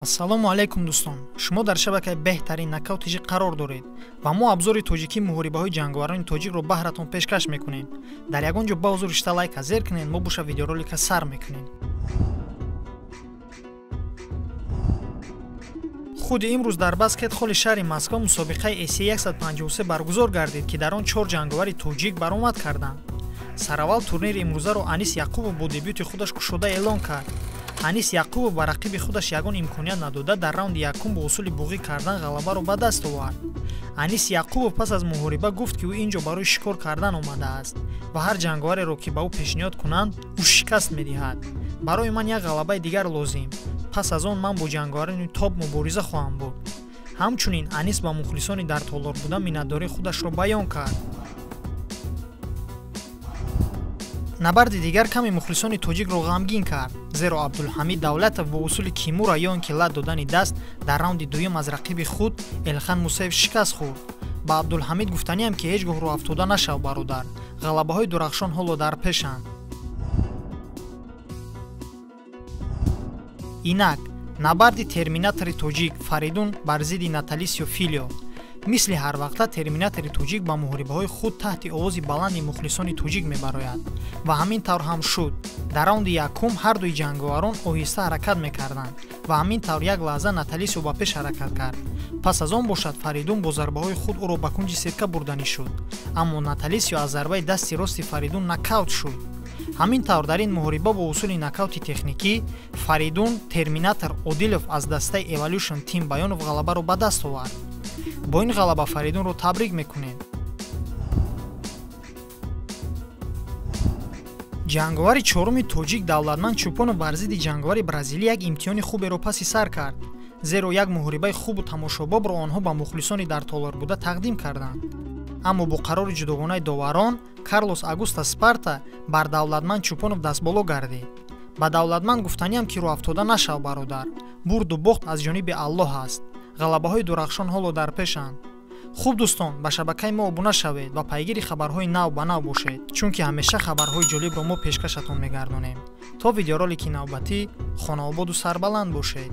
Ассалому алайкум дӯстон. Шумо дар шабакаи беҳтарин нокаут ТЖ қарор доред ва мо абзори тоҷикии муҳорибаҳои ҷанговарони тоҷикро баҳратон пешкаш мекунем. Дар ягон ҷо ба ҳузур шита лайка зер кунед, мо боша видеоролика сар мекунем. Худи имрӯз дар баскет холи шаҳри Москва мусобиқаи ACA 153 баргузор гардид, ки дар он чор ҷанговари тоҷик баромад карданд. Сараввал турнири имрӯзаро Анис Яқубов бо дебюти худаш кушода эълон кард. Анис Яқубов ба рақиби худаш ягон имконият надода, дар раунди якум бо усули буғӣ кардан ғалабаро ба даст овард. Анис Яқубов пас аз муҳориба гуфт, ки ӯ ин ҷо барои шикор кардан омадааст ва ҳар ҷанговареро, ки ба ӯ пешниҳод кунанд, ӯ шикаст медиҳад. Барои ман як ғалабаи дигар лозим. Пас аз он ман бо ҷанговарони топ мубориза хоҳам бурд. Ҳамчунин Анис ба мухлисони дар толор буда миннатдории худашро баён кард. Набарди дигар каме мухлисони тоҷикро ғамгин кард, зеро Абдулҳамид Давлатов бо усули кимура ё ин ки лат додани даст дар раунди дуюм аз рақиби худ Элхан Мусаев шикаст хӯрд. Ба Абдулҳамид гуфтаниам, ки ҳеҷ гоҳ рӯҳафтода нашав, бародар. Ғалабаҳои дурахшон ҳоло дар пешанд. Инак набарди терминатори тоҷик Фаридун бар зидди Наталисио Филио. Мисли ҳарвақта терминатори тоҷик ба муҳорибаҳои худ таҳти овози баланди мухлисони тоҷик мебарояд ва ҳамин тавр ҳам шуд. Дар раунди якум ҳардуи ҷанговарон оҳиста ҳаракат мекарданд ва ҳамин тавр як лаҳза Наталисио ба пеш ҳаракат кард. Пас аз он бошад Фаридун бо зарбаҳои худ ӯро ба кунҷи сетка бурданӣ шуд, аммо Наталисио аз зарбаи дасти рости Фаридун нокаут шуд. Ҳамин тавр дар ин муҳориба бо усули нокаути техникӣ Фаридун Терминатор Одилов аз дастаи Evolution Team Баёнов ғалабаро ба даст овард. Бо ин ғалаба Фаридунро табрик мекунем. Ҷанговари чоруми тоҷик Давлатманд Чӯпонов бар зидди ҷанговари бразилӣ як имтиҳони хуберо паси сар кард, зеро як муҳорибаи хубу тамошобобро онҳо ба мухлисони дар толор буда тақдим карданд. Аммо бо қарори ҷудогонаи доварон Карлос Агуста Спарта бар Давлатманд Чӯпонов дастболо гардид. Ба Давлатманд гуфтаниам, ки рӯҳафтода нашав, бародар. Бурду бохт аз ҷониби Аллоҳ аст. Ғалабаҳои дурахшон ҳоло дар пешанд. Хуб дӯстон, ба шабакаи мо обуна шавед ва пайгири хабарҳои нав ба нав бошед, чунки ҳамеша хабарҳои ҷолибро мо пешкашатон мегардонем. То видеоролики навбатӣ хонаободу сарбаланд бошед.